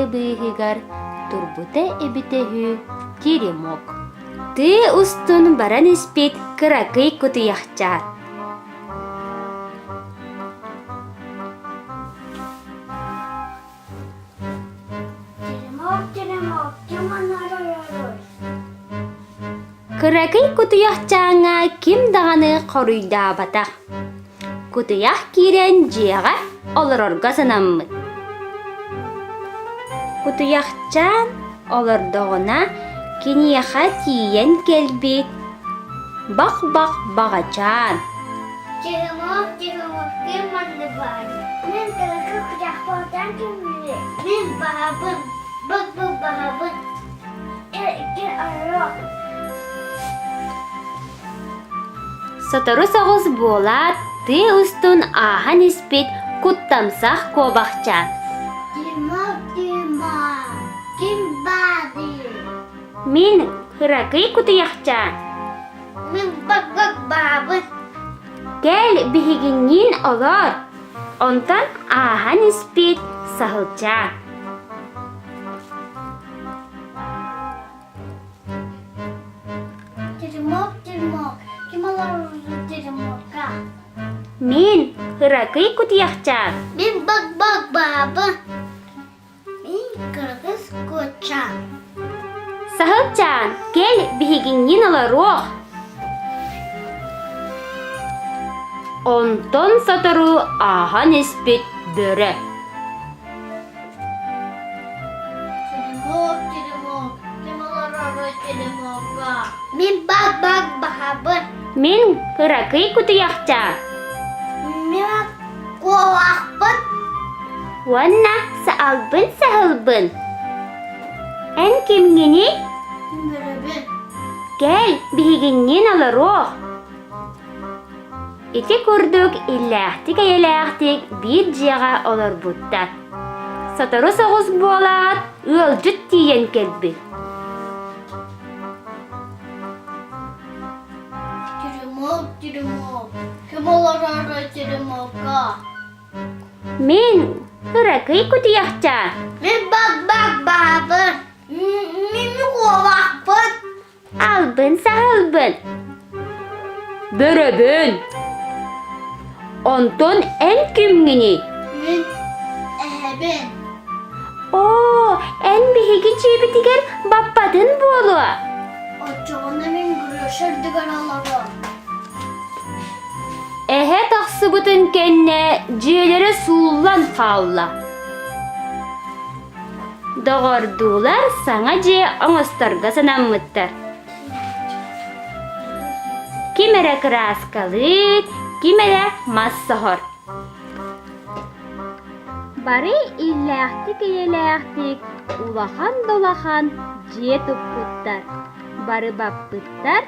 Тыа быыһыгар турбута эбитэ үһү теремок. Тыа устун баран испит кыракый кутуйахчаан. Теремок, теремок, ким олоророй? Кыракый кутуйахчааҥҥа ким даҕаны хоруйдаабатах. Кутуйах киирэн дьиэҕэ олорорго санаммыт. Кутуйахчаан олордоҕуна киниэхэ тиийэн кэлбит бах-бах баҕачаан. Теремок, теремок, ким манна баар? Мин кыракый кутуйахпытан кимминий? Мин баҕабын, бык-бык баҕабын. Сотору соҕус буолаат, тыа устун ааһан испит куттамсах куобахчаан. Тима, Тима, ким баарый? Мин кыракый кутуйахчаан. Мин бак-бак баабын. Кэл биһигинниин олор. Онтон ааһан испит саһылчаан. Теремок, теремок, ким олорор теремокка? Мин кыракый кутуйахчаан. Мин бак-бак баабы. Мин кыргыз куочаан. Саһылчаан, кэл биһигинниин олоруох. Онтон сотору ааһан испит бөрө. Теремок, теремок, ким олоророй теремокка? Мин бак-бак баһабын. Мин кыракый кутуйахчаан. Мин куолаахпын. Уонна саалбын саһылбын. Эн кимҥиний? Бөрөбүн. Кэл, биһигинниин олоруох. Ити курдук иллээхтик-эйэлээхтик биир дьиэҕэ олорбуттар. Сотору соҕус буолаат, ыалдьыт тиийэн кэлбит. Теремок, теремок, ким олоророй теремокка? Мин кыракый кутуйахчаан. Мин бак-бак баабын, мин куобахпын. Албын саһылбын. Бөрөбүн. Онтон эн кимҥиний? Мин эһэбин. Оо, эн биһиги дьиэбитигэр баппатын буолуо. Оччоҕуна мин Гриша үрдүгэр олоруом. Эһэ тахсыбытын кэннэ дьиэлэрэ сууллан хаалла. Доҕордуулар саҥа дьиэ оҥосторго санаммыттар. Ким эрэ кырааскалыыр, ким эрэ мас соһор. Бары иллээхтик-эйэлээхтик улахан да улахан дьиэ туппуттар, бары баппыттар,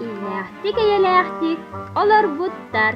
иллээхтик-эйэлээхтик олорбуттар.